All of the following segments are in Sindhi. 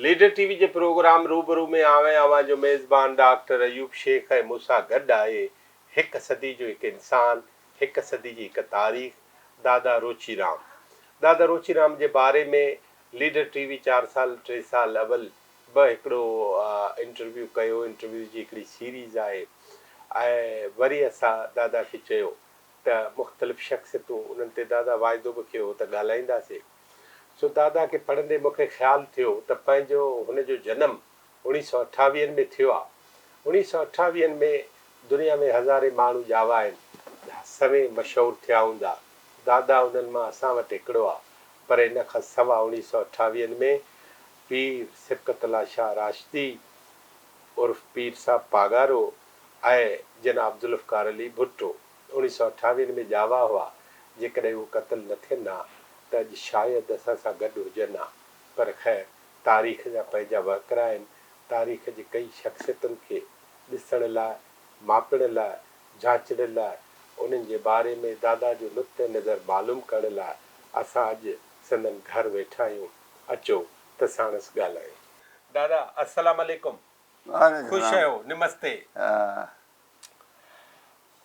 ليڊر ٽي وي جي پروگرام روبرو ۾ آئون اوهان جو ميزبان ڊاڪٽر ايوب شيخ ۽ مون سان گڏ آهي هڪ صدي جو هڪ انسان، هڪ صدي جي هڪ تاريخ دادا روچي رام. دادا روچي رام جي باري ۾ ليڊر ٽي وي چار سال ٽي سال اول به هڪڙو انٽرويو ڪيو، انٽرويو جي هڪڙي سيريز آهي ۽ وري اسان دادا کي چيو ته مختلف شخصيتون انهن تي دادا واعدو به ڪيو هو ته ڳالهائينداسين. سو دادا کي پڙهندي مون کي خيال ٿيو ته پنهنجو هن جو جنم اوڻيهه سؤ اٺاويهن ۾ ٿيو آ. اوڻيهه سؤ اٺاويهن ۾ دنيا ۾ هزارين ماڻهو ڄاوا آهن، سوين مشهور ٿيا هوندا. دادا انهن مان اسان وٽ هڪڙو آ. پر ان کان سوا اوڻيهه سؤ اٺاويهن ۾ پير صبغت الله شاهه راشدي عرف پير صاحب پاڳارو ۽ جناب ذوالفقار علي ڀٽو اوڻيهه سؤ اٺاويهن ۾ ڄاوا هئا، جيڪڏهن هو قتل نه ٿين ها ته اڄ شايد اسان سان گڏ هجن ها، پر خير تاريخ جا پنهنجا وهڪرا آهن، تاريخ جي ڪئي شخصيتن کي ڏسڻ لاء، ماپڻ لاء، جاچڻ لاء، انهن جي باري ۾ دادا جو نقطه نظر معلوم ڪرڻ لاء اسان اڄ سندن گهر ويٺا آهيون، اچو ته ساڻس ڳالهايون. دادا السلام عليڪم. خوش آهيو نمستي.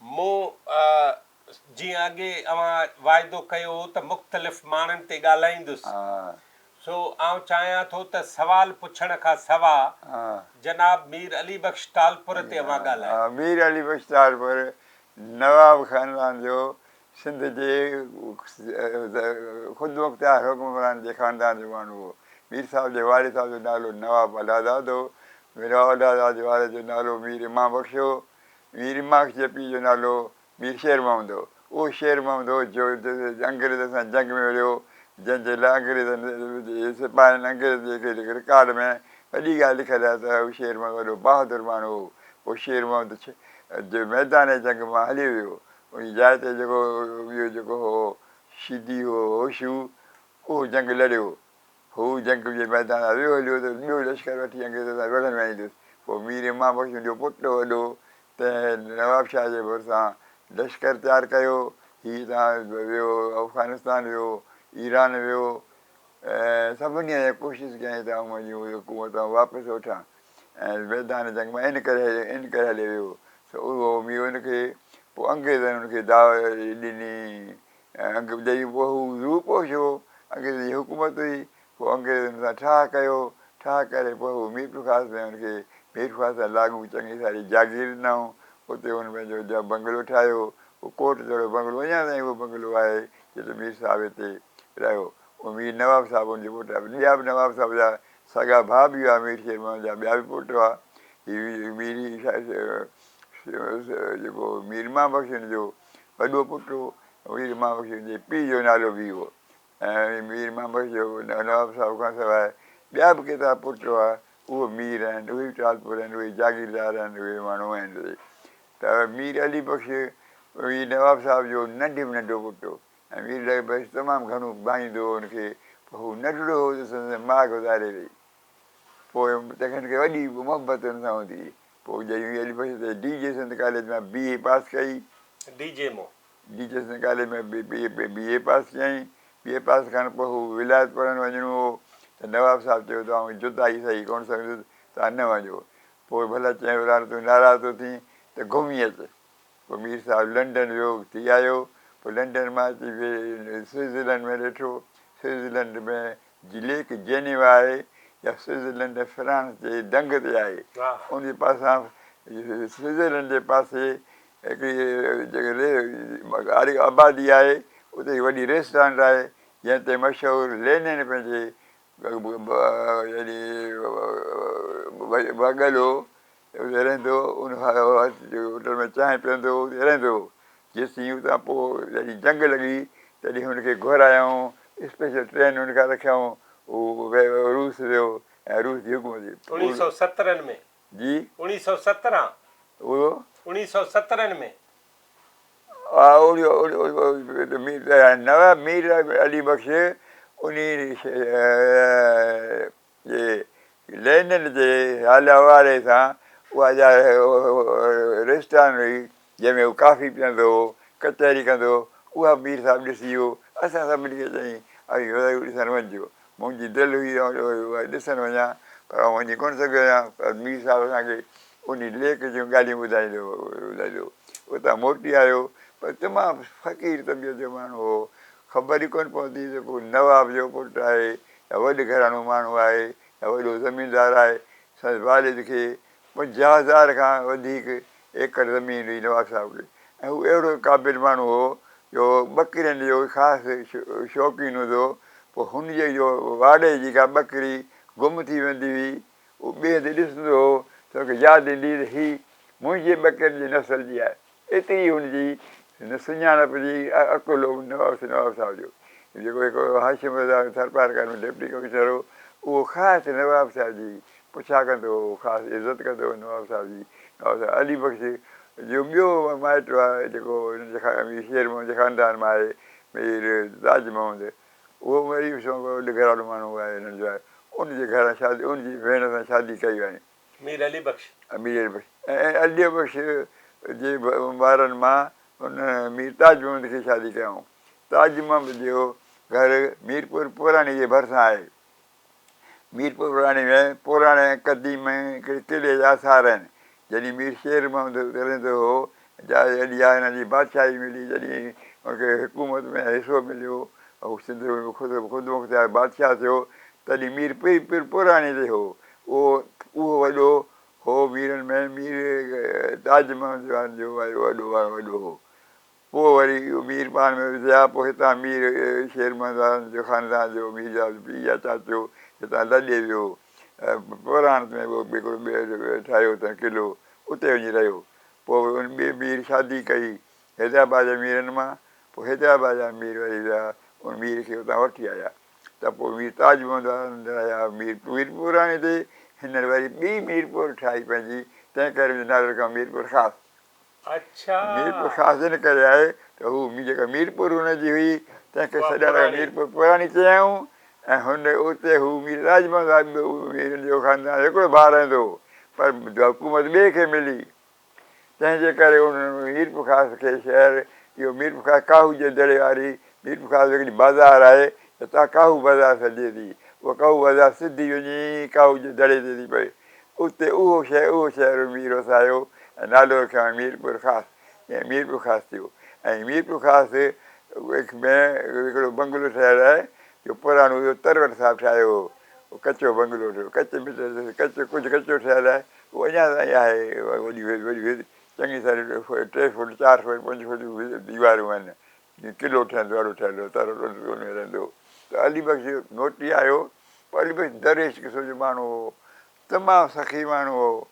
مون جيئن اڳي اوهان واعدو ڪيو هو ته مختلف ماڻهن تي ڳالهائيندس سو آئون چاهيان ٿو ته سوال پڇڻ کان سوا جناب مير علي بخش ٽالپر تي اوهان ڳالهايو. مير علي بخش ٽالپر نواب خاندان جو سنڌ جي خودمختيار حڪمران جي خاندان جو ماڻهو هو. مير صاحب جي والد صاحب جو نالو نواب الله داد هو. نواب الله داد جي والد جو نالو مير امام بخش هو. مير امام بخش جي پيء جو نالو مير شير محمد هو. اهو شير محمد هو جو انگريزن سان جنگ ۾ وڙهيو، جنهن جي لاء انگريزن جي سپاهين انگريز جي رڪارڊ ۾ وڏي ڳالهه لکيل آهي ته هو شير محمد وڏو بهادر ماڻهو هو. پوء شير محمد ميدان جنگ مان هليو ويو. ان جي جاء تي جيڪو ٻيو جيڪو هو شيدي هو هوشو اهو جنگ لڙيو. هو جنگ جي ميدان ڏانهن ويو هليو ته ٻيو لشڪر وٺي انگريزن سان وڙهڻ ويندس. پوء مير امام بخش جو پٽ وڏو تنهن نوابشاهه جي ڀرسان لشڪر تيار ڪيو. هي هتان ويو افغانستان ويو، ايران ويو ۽ سڀني هنڌ ڪوشش ڪيائين ته آئون منهنجي حڪومت واپس وٺان. ۽ ميدان جنگ مان ان ڪري ان ڪري هليو ويو سو اهو مير ان کي پوء انگريزن ان کي دعوت ڏني ۽ ڏئي پوء هو روپوش هو انگريزن جي حڪومت هئي پوء انگريزن سان ٺاهه ڪيو ٺاهه ڪري پوء هو ميرپورخاص ۾ ان کي ميرپورخاص سان لاڳو چڱي ساري جاگير ڏنائون اتي هن پنهنجو بنگلو ٺاهيو اهو ڪوٽ جهڙو بنگلو اڃا تائين اهو بنگلو آهي جتي مير صاحب هتي رهيو اهو مير نواب صاحب ان جو پٽ آهي ٻيا به نواب صاحب جا سڳا ڀاء به هئا مير شير محمد جا ٻيا به پٽ هئا. هي مير جيڪو مير امام بخش هن جو وڏو پٽ هو. مير امام بخش هن جي پيء جو نالو به هو ۽ مير امام بخش جو نواب صاحب کان سواء ٻيا به ڪيترا پٽ هئا. اهي مير آهن، اهي به ٽالپر آهن، اهي جاگيردار آهن، اهي ماڻهو آهن ته مير علي بخش مير نواب صاحب جو ننڍي ۾ ننڍو پٽ هو. ۽ مير لڳ بخش تمام گهڻو ڀائيندو هو هن کي، پر هو ننڍڙو هو ته سندس ماء گذاري وئي. پوء تنهن کي وڏي محبت هن سان هوندي هئي. پوء جڏهن مير علي بخش اتي ڊي جي سنڌ ڪاليج مان بي اي پاس ڪئي. ڊي جي مون. ڊي جي سنڌ ڪاليج مان بي اي پاس ڪيائين. بي اي پاس ڪرڻ پوء هو ولايت پڙهڻ وڃڻو هو ته نواب صاحب چيو ته آئون جدائي سهي ڪونه سگهندس، توهان نه وڃو. پوء ڀلا چيائين ورانه تون ناراض ٿو ٿين ته گهمي اچ. پوء مير صاحب لنڊن ويو ٿي آيو. پوء لنڊن مان اچي سوئٽزرلينڊ ۾ ريٺو. سوئٽزرلينڊ ۾ ليڪ جينيوا آهي جا سوئٽزرلينڊ ۽ فرانس جي دنگ تي آهي. ان جي پاسان سوئٽزرلينڊ جي پاسي هڪڙي جيڪا آبادي آهي اتي هڪ وڏي ريسٽورنٽ آهي جنهن تي مشهور لينن پنهنجي يعني ڀڳل هو اتي رهندو هو، ان هوٽل ۾ چانهه پيئندو هو، اتي رهندو هو. جيسين اتان پوء جڏهن جنگ لڳي، تڏهن هن کي گهرايائون، اسپيشل ٽرين هن کان رکيائون، هو روس ويو ۽ روس جي حڪومت جي. اوڻيهه سؤ سترهن ۾. جي. اوڻيهه سؤ سترهن. اهو. اوڻيهه سؤ سترهن ۾. نواب مير علي بخش انهي جي لينن جي حال احوال سان اها جا ريسٽورنٽ هئي جنهن ۾ هو ڪافي پيئندو هو، ڪچهري ڪندو هو، اها مير صاحب ڏسي ويو، اسان سڀني کي چيائين اوهين ضرور ڏسڻ وڃجو. منهنجي دل هئي ته آئون اها ڏسڻ وڃان، پر آئون وڃي ڪونه سگهيو آهيان پر مير صاحب اسان کي انهي ليڪ جون ڳالهيون ٻڌائيندو هو. اتان موٽي آيو پر تمام فقير طبيعت جو ماڻهو هو. خبر ئي ڪونه پوندي ته ڪو نواب جو پٽ آهي يا وڏ گهراڻو ماڻهو آهي يا وڏو زميندار آهي. سندس والد کي 50,000 کان وڌيڪ ايڪڙ زمين هئي نواب صاحب کي ۽ هو اهڙو قابل ماڻهو هو جو ٻڪرين جو خاص شوقين هوندو هو. پوء هن جي جو واڙي جي ڪا ٻڪري گم ٿي ويندي هئي، اهو ٻئي هنڌ ڏسندو هو ته هن کي ياد ايندي هئي ته هي منهنجي ٻڪرين جي نسل جي آهي. ايتري هن جي سڃاڻپ جي عقل هو نواب صاحب جو. جيڪو هڪ هاشم رضا ٿرپارڪر ۾ ڊپٽي ڪمشنر هو، اهو خاص نواب صاحب جي پڇا ڪندو هو، خاص عزت ڪندو هو نواب صاحب جي. نواب صاحب علي بخش جو ٻيو مائٽ آهي جيڪو هن جي مير شير محمد جي خاندان مان آهي، مير تاج محمد، اهو وري به سو گهراڻو ماڻهو آهي هنن جو آهي، ان جي گهران شادي ان جي ڀيڻ سان شادي ڪئي هئائين. مير علي بخش. مير علي بخش ۽ علي بخش جي ٻارن مان ان مير تاج محمد کي شادي ڪيائون. تاج محمد جو گهر ميرپور پراڻي جي ڀرسان آهي. ميرپور پراڻي ۾ پراڻي ۽ قديم هڪڙي قلعي جا آثار آهن. جڏهن مير شير محمد رهندو هو، جڏهن هن جي بادشاهي ملي، جڏهن هن کي حڪومت ۾ حصو مليو، هو سنڌ ۾ خودمختيار بادشاهه ٿيو، تڏهن مير پراڻي تي هو. اهو وڏو هو ميرن ۾ مير تاج محمد جو وڏو وڏو هو. پوء وري مير پاڻ ۾ وڌيا، پوء هتان مير شير محمد وارن جو خاندان جو مير جا پيء يا چاچو هتان لڏي ويو. پراڻ ۾ به هڪڙو ٻيو ٺاهيو اٿن قلعو، اتي وڃي رهيو. پوء ان ٻئي مير شادي ڪئي حيدرآباد جي ميرن مان، پوء حيدرآباد جا مير وري ويا ان مير کي اتان وٺي آيا ته پوء مير تاج محمد وارن رهيا مير ميرپوراڻي تي، هنن وري ٻي ميرپور ٺاهي پنهنجي، تنهن ڪري ان جو نالو رکيائون ميرپور خاص. اڇا. ميرپور خاص ان ڪري آهي ته هو جيڪا ميرپور هن جي هئي تنهن کي سڏڻ لاء ميرپور پراڻي چيائون ۽ هن اتي هو مير راڄ محمد ميرن جو خاندان هڪڙو ڀاء رهندو هو پر حڪومت ٻئي کي ملي تنهن جي ڪري انهن ميرپور خاص کي شهر اهو ميرپور خاص ڪاهو جي دڙي واري ميرپور خاص هڪڙي بازار آهي جتان ڪاهو بازار سڏجي ٿي اها ڪاهو بازار سڌي وڃي ڪاهو جي دڙي تي ٿي پئي اتي اهو شهر اهو شهر مير وسايو ۽ نالو رکيائون ميرپور خاص ائين ميرپور خاص ٿيو ۽ ميرپور خاص ۾ هڪڙو بنگلو ٺهيل آهي جو پراڻو اهو تروٽ صاحب ٺاهيو هو اهو ڪچو بنگلو ٺهيو ڪچي ۾ ڪچو ڪجهه ڪچو ٺهيل آهي اهو اڃا تائين آهي وڏي وڏي چڱي ساري ٽي فوٽ چار فوٽ پنج فوٽ ديوارون آهن جيئن قلعو ٺهندو اهڙو ٺهيل هو تروٽ ان ۾ رهندو هو ته علي بخش موٽي آيو پر علي بخش درويش قسم جو ماڻهو هو تمام سخي ماڻهو هو،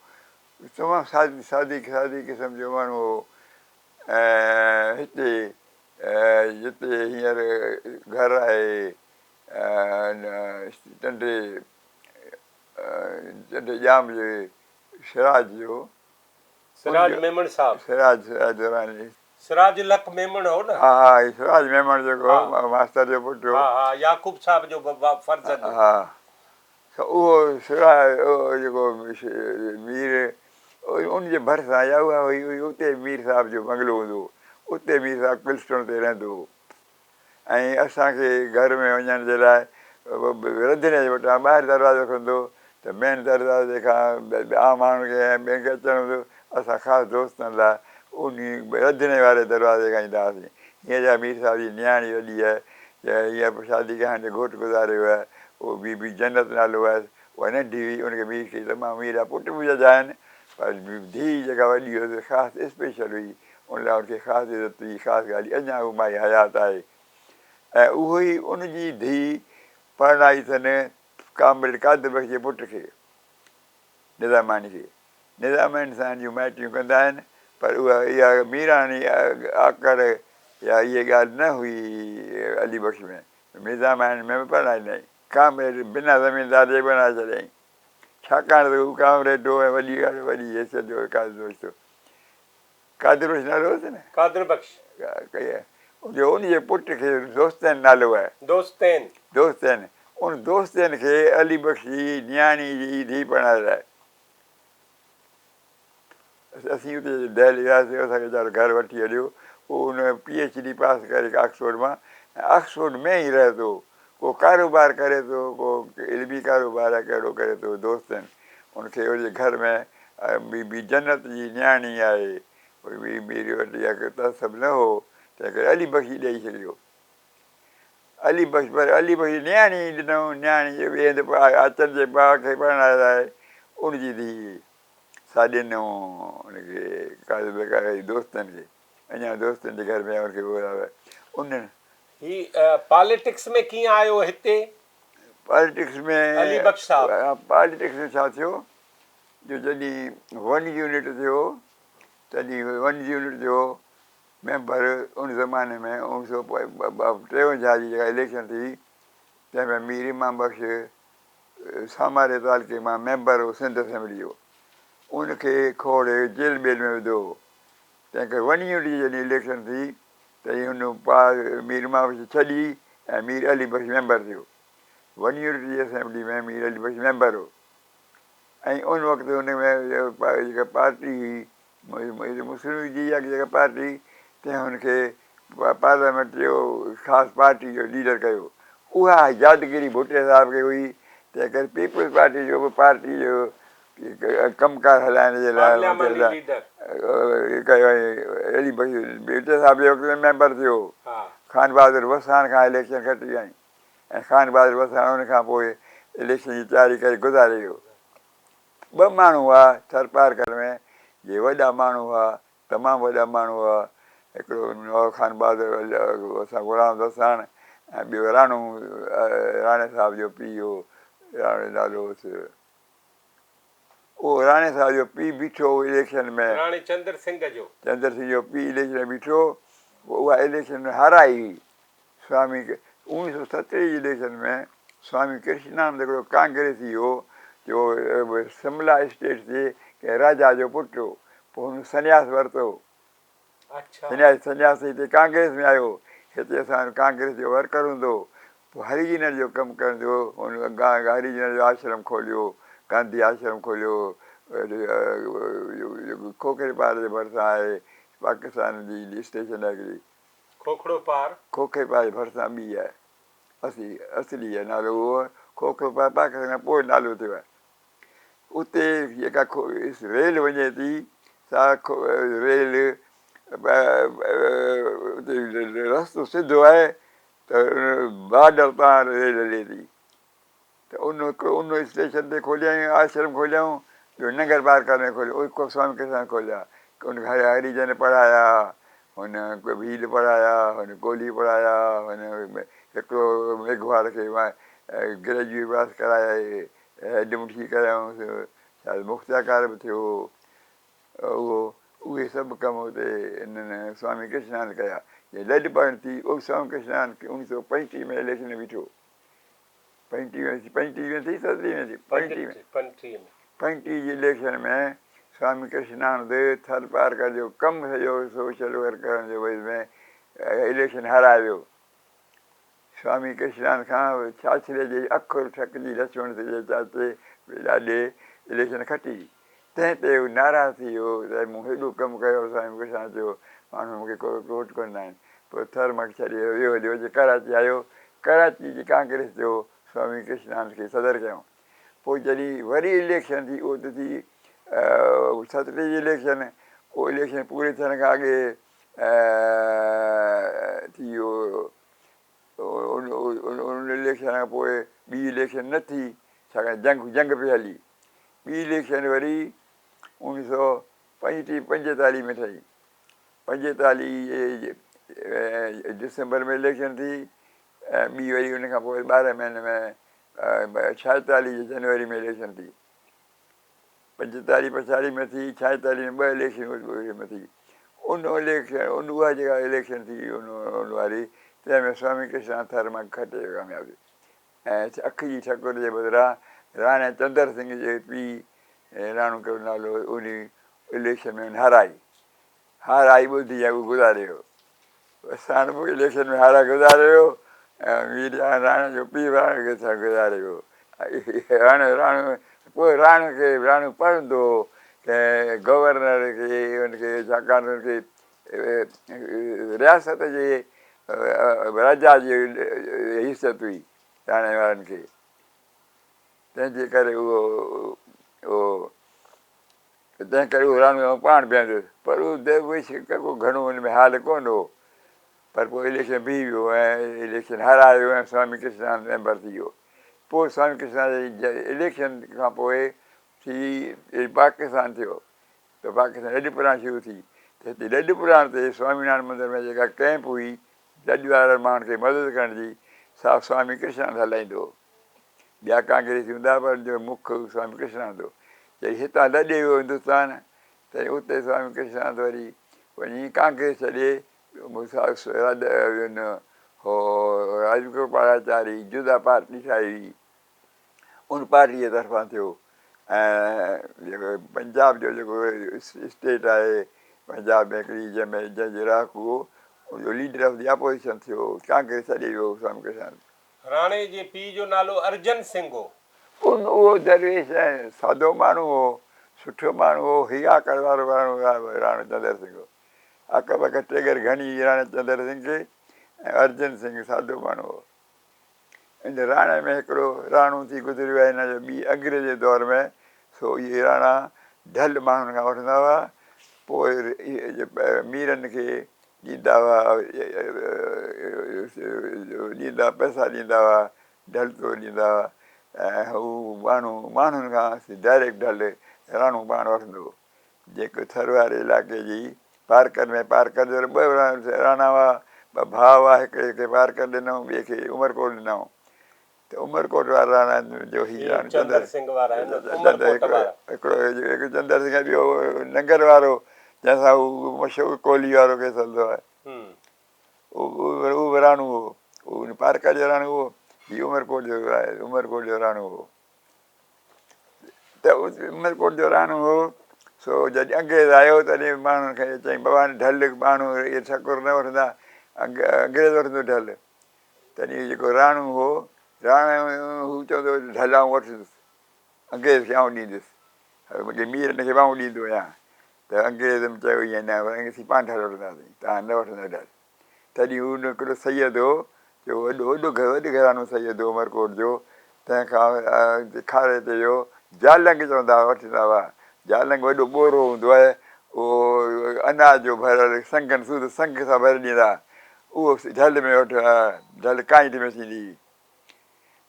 تمام سادي سادي سادي قسم جو ماڻهو هو ۽ هتي جتي هينئر گهر آهي ٽنڊي ٽنڊي ڄام جي سراج جو. سراج ميمڻ صاحب. سراج سراج دراني. سراج الحق ميمڻ هو نه؟ ها ها هي سراج ميمڻ جيڪو هو ماستر جو پٽ هو. ها ها يعقوب صاحب جو فرزند هو. ها سو اهو سراج اهو جيڪو مير ان جي ڀرسان يا اها هئي اتي مير صاحب جو بنگلو هوندو هو اتي مير صاحب ڪلسٽون تي رهندو هو ۽ اسان کي گهر ۾ وڃڻ جي لاء رڌڻي جي وٽان ٻاهر دروازو کلندو هو ته مين دروازي کان عام ماڻهن کي ۽ ٻين کي اچڻ هوندو اسان خاص دوستن لاء انهي رڌڻي واري دروازي کان ايندا هئاسين. هينئر جا مير صاحب جي نياڻي وڏي آهي جنهن هينئر شادي ڪئي هاڻي گهوٽ گذاري ويو آهي اهو بي بي جنت نالو آهيس اها ننڍي هئي ان کي مير کي تمام مير جا پٽ به ججها آهن پر ڌيء جيڪا وڏي هيس خاص اسپيشل هئي ان لاء ان کي خاص عزت هئي خاص ڳالهه هئي اڃا هو مائي حيات آهي ۽ اهو ئي ان جي ڌيء پرڻائي اٿن ڪامريڊ قادر بخش جي پٽ کي نظاماڻي کي. نظاماڻي سان جون مائٽيون ڪندا آهن پر اها اها ميراڻي آڪڙ يا اهي ڳالهه نه هئي علي بخش ۾. نظاماڻي ۾ به پرڻائي ڏنائين. ڪامريڊ بنا زميندار جي بڻائي ڇڏيائين. ڇاڪاڻ ته هو ڪامريڊ هو ۽ وڏي ڳالهه وڏي حيثيت جو قادر بخش هو. قادر بخش نالو هوس نه؟ قادر بخش. جو ان جي پٽ کي دوستين نالو آهي. دوستين. دوستين. ان دوستين کي علي بخش جي نياڻي جي ڌيء پرڻايل آهي. اسين اتي دهلي وياسين اسان کي ويچارو گهر وٺي هليو. هو ان پي ايڇ ڊي پاس ڪري آڪسفورڊ مان ۽ آڪسفورڊ ۾ ئي رهي ٿو. ڪو ڪاروبار ڪري ٿو، ڪو علمي ڪاروبار آهي ڪهڙو ڪري ٿو، دوست آهن، ان کي ان جي گهر ۾ بي بي جنت جي نياڻي آهي، بي مير وٽ اها تعصب نه هو، تنهن ڪري علي بخش ئي ڏئي ڇڏيو. علي بخش پر علي بخش جي نياڻي ئي ڏنائون، نياڻي جي ٻئي هنڌ اچن جي ڀاء کي پرڻايل آهي، ان جي ڌيء سا ڏنائون ان کي قاضي بيگاري دوستن کي، اڃا دوستن جي گهر ۾ ان کي انهن. هي پاليٽڪس ۾ ڪيئن آيو هتي؟ پاليٽڪس ۾ علي بخش صاحب. پاليٽڪس ۾ ڇا ٿيو جو جڏهن ون يونٽ ٿيو تڏهن ون يونٽ جو ميمبر ان زماني ۾ اوڻ سو ٽيونجاهه جي جيڪا اليڪشن ٿي تنهن ۾ مير امام بخش ساماري تعلقي مان ميمبر هو سنڌ اسيمبلي جو ان کي کوڙ جيل ٻيل ۾ وڌو هو تنهن ڪري ون يونٽ جي جڏهن اليڪشن ٿي تڏهن هن مير امام بخش ڇڏي ۽ مير علي بخش ميمبر ٿيو. ون يونٽ جي اسيمبلي ۾ مير علي بخش ميمبر هو ۽ ان وقت ان ۾ جيڪا پارٽي هئي مسلم ليگ جي يا جيڪا پارٽي هئي تنهن هن کي پارليامينٽ جو خاص پارٽي جو ليڊر ڪيو. اها يادگيري ڀٽي صاحب کي هئي تنهن ڪري پيپلز پارٽي جو به پارٽي جو ڪم ڪار هلائڻ جي لاء پارلياماني ليڊر. ڪيو ۽ علي بخش ڀٽي صاحب جي وقت ۾ ميمبر ٿيو. خان بهادر وساڻ کان اليڪشن کٽي آئين ۽ خان بهادر وساڻ ان کان پوء اليڪشن جي تياري ڪري گذاري ويو. ٻه ماڻهو هئا ٿرپارڪر ۾ جي وڏا ماڻهو هئا تمام وڏا ماڻهو هئا هڪڙو نواب خان بهادر اسان غلام وساڻ ۽ ٻيو راڻو راڻي صاحب جو پيء هو راڻو نالو هوس اهو راڻي صاحب جو پيء بيٺو هو اليڪشن ۾. راڻي چندر سنگهه جو. چندر سنگهه جو پيء اليڪشن ۾ بيٺو هو. پوء اها اليڪشن هارائي هئي. سوامي اوڻيهه سؤ ستٽيهه جي اليڪشن ۾ سوامي ڪرشنانند هڪڙو ڪانگريسي هو جو سملا اسٽيٽ جي ڪنهن راجا جو پٽ هو. پوء هن سنياس ورتو. سنياسي سنياسي هتي ڪانگريس ۾ آيو. هتي اسان وٽ ڪانگريس جو ورڪر هوندو هو. پوء هريجنن جو ڪم ڪرڻ جو هن هريجنن جو آشرم کوليو، گانڌي آشرم کوليو، کوکري پار جي ڀرسان آهي، پاڪستان جي اسٽيشن آهي هڪڙي. کوکڙو پار. کوکري پار جي ڀرسان ٻي آهي. اصلي اصلي آهي نالو اهو کوکرو پار پاڪستان کان پوء نالو ٿيو آهي. اتي جيڪا ريل وڃي ٿي سا ريل اتي رستو سڌو آهي ته بارڊر تان ريل هلي ٿي ته ان ان اسٽيشن تي کوليائين آشرم کوليائون ٻيو ننگر پارڪر ۾ کوليو اهي سوامي ڪرشنا کوليا ان هريجن پڙهايا هن ڀيل پڙهايا هن ڪولهي پڙهايا هن هڪڙو ميگهواڙ کي گريجوئيٽ پاس ڪرايائي هيڊ منشي ڪيائونس، شايد مختيارڪار به ٿيو هو. اهو اهي سڀ ڪم اتي انهن سوامي ڪرشنانند ڪيا. جڏهن لڏ پاڻ ٿي، اهو سوامي ڪرشنانند 1935 ۾ اليڪشن ۾ بيٺو. 35 ۾ 35 ۾ ٿي ستٽيهه ۾ ٿي؟ 35 ۾. 35 ۾. 35 جي اليڪشن ۾ سوامي ڪرشنانند ٿرپارڪر جو ڪم سڄو سوشل ورڪ ڪرڻ جو ۾ اليڪشن هارائي ويو. سوامي ڪرشنان کان ڇاڇري جي اکر ٺڪجي لڇمڻ سنگهه جي چاچي ڏاڏي اليڪشن کٽي، تنهن تي هو ناراض ٿي ويو ته مون هيڏو ڪم ڪيو، سوامي ڪرشنان چيو ماڻهو مون کي ڪو ووٽ ڪونه ڏين، پوء ٿر مان ڇڏي ويو هليو اچي ڪراچي آيو، ڪراچي جي ڪانگريس جو سوامي ڪرشنان کي صدر ڪيائون، پوء جڏهن وري اليڪشن ٿي اهو ته ٿي ستٽيهه جي اليڪشن، اهو اليڪشن پوري ٿيڻ کان اڳي ٿي ويو. ان اليڪشن کان پوء ٻي اليڪشن نه ٿي ڇاڪاڻ جنگ جنگ پئي هلي. ٻي اليڪشن وري اوڻيهه سؤ پنجٽيهه پنجيتاليهه ۾ ٺهي. پنجيتاليهه ڊسمبر ۾ اليڪشن ٿي ۽ ٻي وري ان کان پوء ٻارهن مهيني ۾ ڇائيتاليهه جي جنوري ۾ اليڪشن ٿي. پنجيتاليهه پڇاڙي ۾ ٿي، ڇائيتاليهه ۾ ٻه اليڪشن ۾ ٿي. ان اليڪشن ان اها جيڪا اليڪشن ٿي ان ان واري تنهن ۾ سوامي ڪرشنا ٿر مان کٽي ويو ڪامياب ٿي ۽ اک جي ٺڪر جي بدران راڻي چندر سنگهه جي پيء راڻو ڪهڙو نالو هو انهي اليڪشن ۾ هارائي هارائي ٻڌي ۽ اهو گذاري ويو. ساڻ به اليڪشن ۾ هارائي گذاري ويو ۽ مير راڻي جو پيء به راڻي کي ساڻ گذاري ويو. راڻي راڻو پوء راڻو کي راڻو پڙهندو هو ڪنهن گورنر کي ان کي ڇاڪاڻ ته ان کي رياست جي راجا جي حيثيت هئي. راڻي وارن کي. تنهن جي ڪري اهو اهو تنهن ڪري اهو راڻو آئون پاڻ بيهندس. پر اهو درويش ڪو گهڻو ان ۾ حال ڪونه هو. پر پوء اليڪشن بيهي ويو ۽ اليڪشن هارايو ۽ سوامي ڪرشنانند ميمبر ٿي ويو. پوء سوامي ڪرشنانند جي اليڪشن کان پوء ٿي پاڪستان ٿيو ته پاڪستان لڏ پلاڻ شروع ٿي ته هتي لڏ پلاڻ تي سوامي نارائڻ مندر ۾ جيڪا ڪئمپ هئي لڏ وارن ماڻهن کي مدد ڪرڻ جي سا سوامي ڪرشنانند هلائيندو هو. ٻيا ڪانگريسي هوندا پر ان جو مک سوامي ڪرشنانند هو. جڏهن هتان لڏي ويو هندستان تڏهن اتي سوامي ڪرشنانند وري وڃي ڪانگريس ڇڏي راجگوپالاچاري جدا پارٽي ٺاهي هئي ان پارٽي جي طرفان ٿيو ۽ جيڪو پنجاب جو جيڪو اسٽيٽ آهي پنجاب ۾ هڪڙي جنهن ۾ جنهن جي رهاڪو هو ان جو ليڊر آف the opposition ٿيو ڪانگريس ڇڏي ويو سوامي ڪرشنانند. راڻي جي پيء جو نالو ارجن سنگهه هو. ان اهو درويش ۽ سادو ماڻهو هو، سٺو ماڻهو هو، حيا ڪرڻ وارو ماڻهو راڻو چندر سنگهه هو. اڪ ٻڪ ٽيڳر گهڻي هئي راڻي چندر سنگهه کي ۽ ارجن سنگهه سادو ماڻهو هو. ان راڻي ۾ هڪڙو راڻو ٿي گذريو آهي هن جو ٻي انگريز جي دور ۾ سو اهي راڻا ڍل ماڻهن کان وٺندا هئا پوء ميرن کي ڏيندا هئا ڏيندا پئسا ڏيندا هئا ڍل طور ڏيندا هئا ۽ هو ماڻهو ماڻهن کان ڊائريڪٽ ڍل راڻو پاڻ وٺندو هو. جيڪو ٿر واري علائقي جي پارڪر ۾ پارڪر جو ٻه راڻا هئا، ٻه ڀاء هئا، هڪڙي کي پارڪر ڏنائون، ٻئي کي عمرڪوٽ ڏنائون ته عمرڪوٽ وارا راڻا جو هي راڻو چندر سنگهه وارا آهن عمرڪوٽ وارا. هڪڙو هڪ چندر سنگهه ٻيو ننگر وارو جنهن سان هو مشهور ڪولهي وارو ڪيس هلندو آهي. اهو به راڻو هو، اهو پارڪر جو راڻو هو، هي عمرڪوٽ جو عمرڪوٽ جو راڻو هو. ته عمرڪوٽ جو راڻو هو، سو جڏهن انگريز آيو تڏهن ماڻهن کي چيائين بابا هاڻي ڍل ماڻهو اهي ٺڪر نه وٺندا، انگريز وٺندو ڍل. تڏهن جيڪو راڻو هو، راڻو هو چوندو هو ته ڍل آئون وٺندس، انگريز کي آئون ڏيندس، ميرن کي به آئون ڏيندو آهيان. ته انگريزن چيو ائين نه، اسين پاڻ ڍل وٺنداسين، توهان نه وٺندؤ ڍل. تڏهن هو هڪڙو سيد هو، جو وڏو وڏو وڏ گهراڻو سيد هو عمرڪوٽ جو، تنهن کان کاري تي ويو، جالنگ چوندا هئا وٺندا هئا، جالنگ وڏو ٻورو هوندو آهي، اهو اناج جو ڀريل سنگن سوڌو سنگ سان ڀري ڏيندا هئا، اهو جهل ۾ وٺ جهل ڪائنٽ ۾ ٿيندي هئي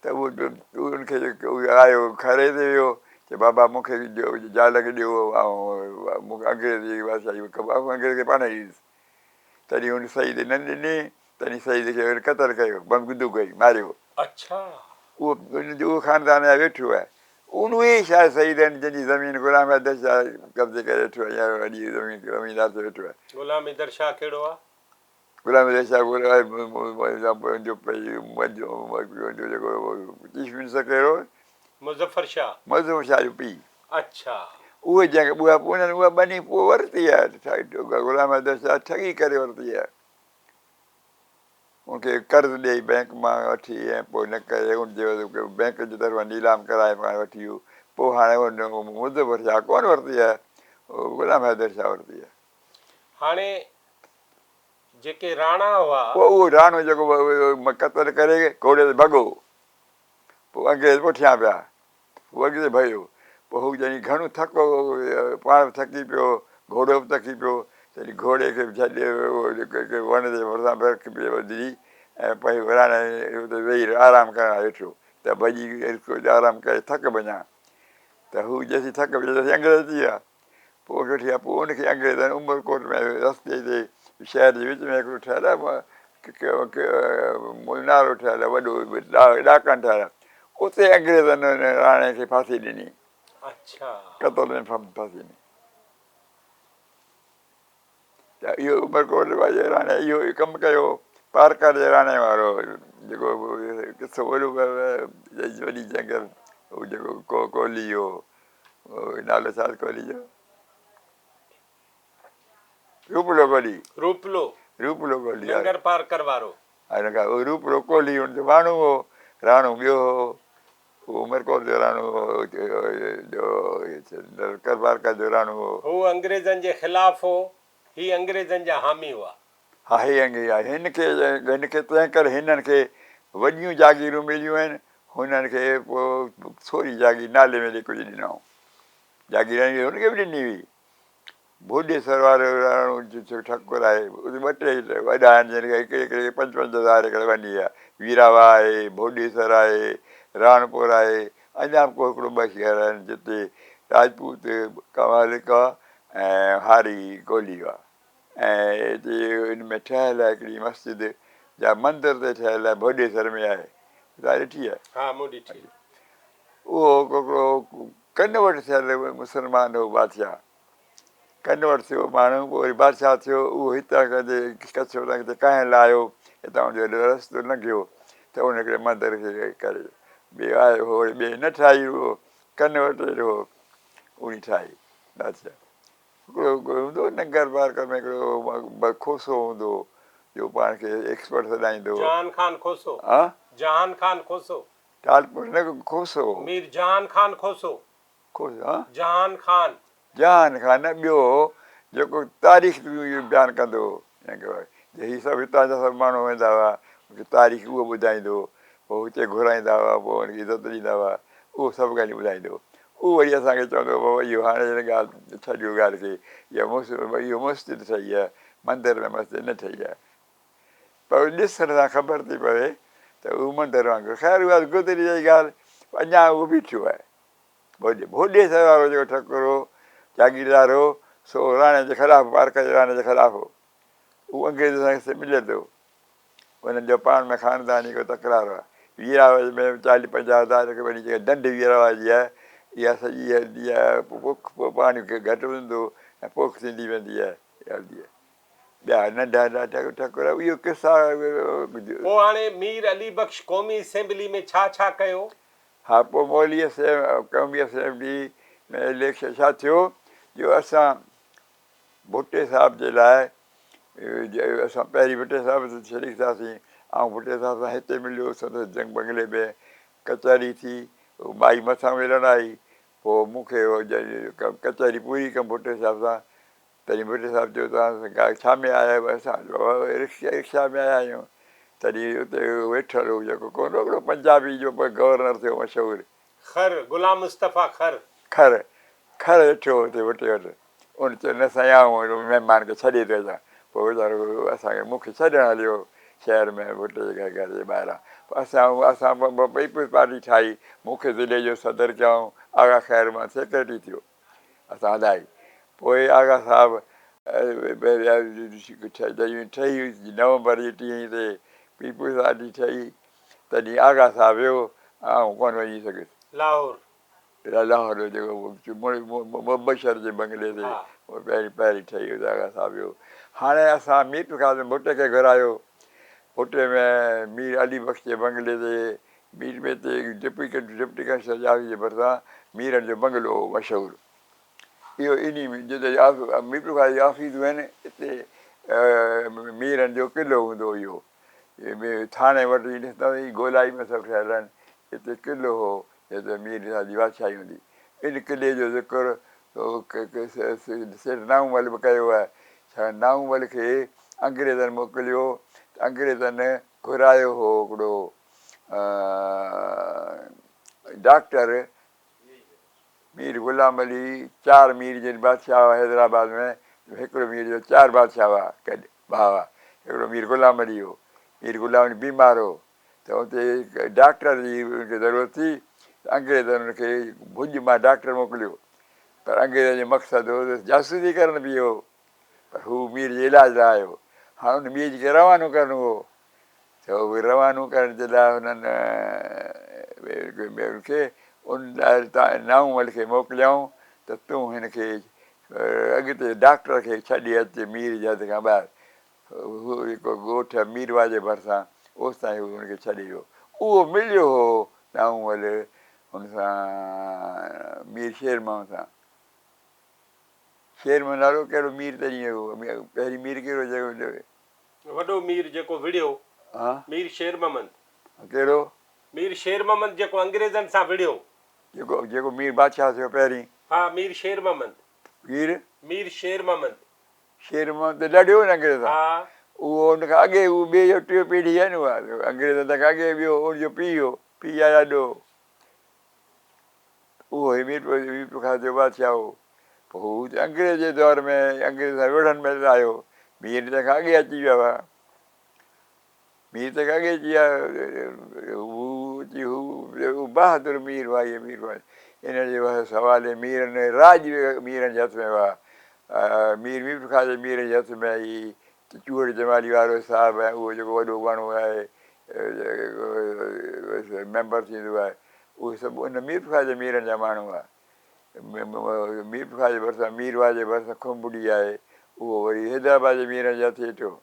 ته اهو ان کي آيو کاري تي ويو، چي بابا مون کي جالنگ ڏيو آئون مون کي انگريز جي بادشاهي انگريز کي پاڻ ڏيندس. تڏهن هن سيد نه ڏني، تڏهن سيد کي وري قتل ڪيو، بندوق هڻي ماريو. اڇا. اهو ان جو اهو خاندان اڃا ويٺو آهي. اهي ئي شايد سيد آهن جن جي زمين غلام حيدر شاهه قبضي ڪري ويٺو آهي يا وڏي زمين زميندار ٿي ويٺو آهي. غلام حيدر شاهه ڪهڙو آهي؟ غلام حيدر شاهه جو جيڪو چيف منسٽر ڪهڙو هو؟ مظفر شاهه. مظفر شاهه جو پيء. اڇا. اهي جنهن کي اها انهن اها ٻني پوء ورتي آهي غلام حيدر شاهه ٺڳي ڪري ورتي آهي. ان کي قرض ڏيئي بئنڪ مان وٺي ۽ پوء نه ڪري ان جي بئنڪ جي طرفان نيلام ڪرائي پاڻ وٺي ويو. پوء هاڻي ان مظفر شاهه ڪونه ورتي آهي غلام حيدر شاهه ورتي آهي. هاڻي جيڪي راڻا هئا. پوء اهو راڻو جيڪو قتل ڪري گهوڙي تي ڀڳو. پوء انگريز پٺيان پيا. هو اڳتي ڀڳو. پوء هو جڏهن گهڻو ٿڪو، پاڻ به ٿڪي پيو، گهوڙو به ٿڪي پيو، تڏهن گهوڙي کي به ڇڏي هڪ وڻ جي ڀرسان برک پئي ٻڌي ۽ پوء وراڻي اتي ويهي رهيو، آرام ڪرڻ لاء ويٺو ته ڀڄي آرام ڪري ٿڪ وڃان ته هو جيسين ٿڪ ويو تيسين انگريز اچي ويا. پوء وٺي آيا. پوء ان کي انگريزن عمرڪوٽ ۾ رستي تي شهر جي وچ ۾ هڪڙو ٺهيل آهي منارو ٺهيل آهي وڏو ڏاڪڻ ٺهيل آهي اتي انگريزن ان راڻي کي ڦاسي ڏني. قتل ۾ ڦاسي ڏني. ته اهو عمرڪوٽ واري راڻي اهو ڪم ڪيو. پارڪر جي راڻي وارو جيڪو قصو وڏو وڏي جنگ هو جيڪو ڪولهي هو. نالو ڇا آهي ڪولهي جو؟ روپلو ڪولهي. روپلو. روپلو ڪولهي. ننگر پارڪر وارو. ها روپلو ڪولهي ان جو ماڻهو هو، راڻو ٻيو هو، هو عمرڪوٽ جو راڻو هو، ننگر پارڪر جو راڻو هو. هو انگريزن جي خلاف هو، هي انگريزن جا حامي هئا. ها هي انگريز هن کي هن کي تنهن ڪري هنن کي وڏيون جاگيرون مليون آهن، هنن کي پوء ٿوري جاگير نالي ۾ ڪجهه ڏنائون. جاگير هن کي به ڏني هئي. ڀوڏيسر وارو راڻو ٺڪر آهي، اتي ٻه ٽي وڏا آهن جن کي هڪڙي هڪڙي کي پنج پنج هزار ايڪڙ ٻني آهي. ويراواهه آهي، ڀوڏيسر آهي، راڻپور آهي، اڃا به ڪو هڪڙو ٻه شهر آهن جتي راجپوت ڪنوالڪا ۽ هاري ڪولهي هئا. ۽ هتي ان ۾ ٺهيل آهي هڪڙي مسجد جا مندر تي ٺهيل آهي ڀوڏيسر ۾ آهي توهان ڏٺي آهي؟ ها مون ڏٺي. اهو هڪڙو ڪنورٽ ٿيل مسلمان هو بادشاهه ڪنورٽ ٿيو ماڻهو پوء وري بادشاهه ٿيو اهو هتان کان جي ڪڇ وٽان ڪٿي ڪاهڻ لاء آيو هتان ان جو رستو لنگهيو ته ان هڪڙي مندر کي ڪري ٻيو آيو هو وري ٻئي نه ٺاهي اهو ڪنورٽ هو انهي ٺاهي بادشاهه هڪڙو هوندو هو ننگر پارڪر ۾ هڪڙو کوسو هوندو هو جو پاڻ کي ايڪسپرٽ سڏائيندو هو. جهان خان کوسو. ها؟ جهان خان کوسو. ٽالپر نه کوسو هو. مير جهان خان کوسو. کوسو ها؟ جهان خان. جهان خان نه ٻيو هو جيڪو تاريخ بيان ڪندو هو. هي سڀ هتان جا سڀ ماڻهو ويندا هئا ان کي تاريخ اهو ٻڌائيندو هو. پوء هتي گهرائيندا هئا پوء ان کي عزت ڏيندا هئا اهو سڀ ڳالهيون ٻڌائيندو هو. اهو وري اسان کي چوندو هو بابا اهو هاڻي هن ڳالهه ڇڏيو ڳالهه کي اها اهو مسجد ٺهي آهي مندر ۾ مسجد نه ٺهي آهي پر ڏسڻ سان خبر ٿي پوي ته اهو مندر وانگر خير اها گذري وئي ڳالهه اڃا اهو بيٺو آهي ڀوڏي ڀوڏي سر وارو جيڪو ٺڪر هو جاگيردار هو سو راڻي جي خلاف پارڪر جي راڻي جي خلاف هو اهو انگريزن سان مليل هو انهن جو پاڻ ۾ خانداني ڪو تڪرار آهي. ويراواهه ۾ چاليهه پنجاهه هزار ايڪڙ ٻني جيڪا ڍنڍ ويراواهه جي آهي اها سڄي هلندي آهي پوک پاڻي گهٽ هوندو ۽ پوک ٿيندي ويندي آهي هلندي آهي. ٻيا ننڍا ننڍا ٺڪر اهو قصا. پوء هاڻي مير علي بخش قومي اسيمبلي ۾ ڇا ڇا ڪيو؟ ها پوء مولوي قومي اسيمبلي ۾ اليڪشن ڇا ٿيو جو اسان ڀٽي صاحب جي لاء اسان پهرين ڀٽي صاحب سان شريڪ ٿياسين. آئون ڀٽي صاحب سان هتي مليو سندس جنگ بنگلي ۾ ڪچهري ٿي. مائي مٿان ملڻ آئي. پوء مون کي ڪچهري پوري ڪيم ڀٽي صاحب سان. تڏهن ڀٽي صاحب چيو توهان ڇا ۾ آيا آهيو؟ اسان رڪشا ۾ آيا آهيون. تڏهن اتي ويٺل هو جيڪو ڪونه هڪڙو پنجابي جو گورنر ٿيو مشهور. خر، غلام مصطفيٰ خر. خر، خر ويٺو هو اتي ڀٽي وٽ. ان چيو نه سائين آئون هن مهمان کي ڇڏي ٿو اچان. پوء ويچارو اسان کي مون کي ڇڏڻ هليو شهر ۾ ڀٽي جي گهر جي ٻاهران. پوء اسان اسان پيپلز پارٽي ٺاهي. مون کي ضلعي جو صدر ڪيائون. آغا خير محمد سيڪريٽري ٿيو. اسان هلائي. پوء آغا صاحب ٺهي نومبر جي ٽيهين تي پيپلز پارٽي ٺهي. تڏهن آغا صاحب ويو، آئون ڪونه وڃي سگهيس. لاهور. لاهور جيڪو مبشر جي بنگلي تي پهرين پهرين ٺهي اتي آغا صاحب ويو. هاڻي اسان ميرپورخاص ۾ ڀٽي کي گهرايو. ڀٽي ۾ مير علي بخش جي بنگلي تي مير ۾ تي ڊپٽي ڊپٽي ڪمشنر جي آفيس جي ڀرسان ميرن جو بنگلو هو مشهور. اهو انهي ۾ جتي ميرپورخاص جي آفيسون آهن اتي ميرن جو قلعو هوندو هو اهو. ٿاڻي وٽ ئي ڏسندا ته هي گولائي ۾ سڀ ٺهيل آهن. هتي قلعو هو، جتي مير صاحب جي بادشاهي هوندي. ان قلعي جو ذڪر سيٺ نائونمل به ڪيو آهي. ڇاڪاڻ نائونمل کي انگريزن موڪليو ته انگريزن گهرايو هو هڪڙو ڊاڪٽر مير غلام علي چار مير جن بادشاهه هئا حيدرآباد ۾ هڪڙو مير جو چار بادشاهه هئا گڏ ڀاء هئا هڪڙو مير غلام علي هو مير غلام علي بيمار هو ته اتي ڊاڪٽر جي ان کي ضرورت ٿي ته انگريزن ان کي ڀڄ مان ڊاڪٽر موڪليو پر انگريزن جو مقصد هو ته جاسوسي ڪرڻ به هو پر هو مير جي علاج لاء آيو هاڻ ان مير کي روانو ڪرڻو هو ته اهي روانو ڪرڻ جي لاء هنن کي ان لاء نائونمل کي موڪليائون ته تون هن کي اڳتي ڊاڪٽر کي ڇڏي اچ مير جي حد کان ٻاهر. هو هڪ ڳوٺ ميرواهه جي ڀرسان اوستائين هو هن کي ڇڏي ويو. اهو مليو هو نائونمل هن سان مير شير محمد سان. شير محمد نالو ڪهڙو مير تڏهن هو پهرين مير ڪهڙو جيڪو وڏو مير جيڪو وڙهيو، مير شير محمد. ڪهڙو؟ مير شير محمد جيڪو انگريزن سان وڙهيو. جيڪو جيڪو مير بادشاهه ٿيو پهرين. ها مير شير محمد. مير؟ مير شير محمد. شير محمد ته لڙيو نه انگريزن سان. ها. اهو ان کان اڳي هو ٻئي جو ٽيون پيڙهي آهي نه اها انگريزن کان اڳي ٻيو ان جو پيء هو، پيء يا ڏاڏو هو. اهو هي ميرپور ميرپورخاص جو بادشاهه هو. پوء هو ته انگريز جي دور ۾ انگريز سان وڙهڻ مهل آيو. مير تنهن کان اڳي اچي ويا هئا. مير تنهن کان اڳي اچي ويا. هو اچي هو بهادر مير هئا اهي مير هئا. انهن جي حوالي ميرن راڄ به ميرن جي هٿ ۾ هئا. مير ميرپورخاص جي ميرن جي هٿ ۾ هي چوهڙ جمالي وارو صاحب ۽ اهو جيڪو وڏو ماڻهو آهي ميمبر ٿيندو آهي اهي سڀ ان ميرپورخاص جي ميرن جا ماڻهو هئا. ميرپورخاص جي ڀرسان ميرواهه جي ڀرسان کنڀڙي آهي اهو وري حيدرآباد جي ميرن جي هٿ هيٺ هو.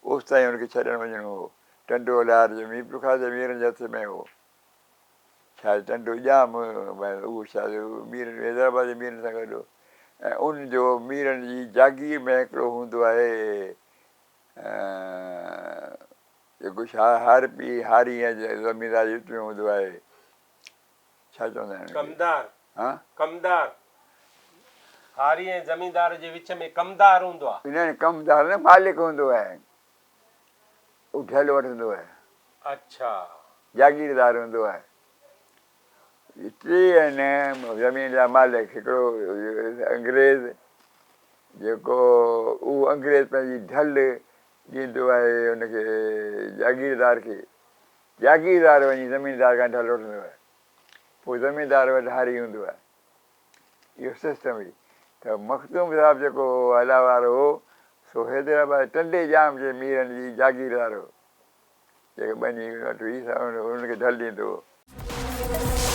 اوستائين ان کي ڇڏڻ وڃڻو هو. ٽنڊو الهيار جو ميرپورخاص جي ميرن جي هٿ ۾ هو. شايد ٽنڊو ڄام اهو شايد ميرن حيدرآباد جي ميرن سان گڏ هو ۽ ان جو ميرن جي جاگير ۾ هڪڙو هوندو آهي جيڪو هارپي هاري ۽ زميندار جي وچ ۾ هوندو آهي ڇا چوندا آهن ڪمدار ها ڪمدار هاري ۽ زميندار جي وچ ۾ ڪمدار هوندو آهي. نه ڪمدار نه مالڪ هوندو آهي. اهو ڍل وٺندو آهي. اڇا. جاگيردار هوندو آهي. ٽي آهن زمين جا مالڪ هڪڙو انگريز جيڪو اهو انگريز پنهنجي ڍل ڏيندو آهي ان کي جاگيردار کي جاگيردار وڃي زميندار کان ڍل وٺندو آهي پوء زميندار وٽ هاري هوندو آهي. اهو سسٽم هئي ته مخدوم صاحب جيڪو هالا وارو هو سو حيدرآباد ٽنڊي ڄام جي ميرن جي جاگيردار هو جيڪا ٻني وٽ هئي سا انهن کي ڍل ڏيندو هو.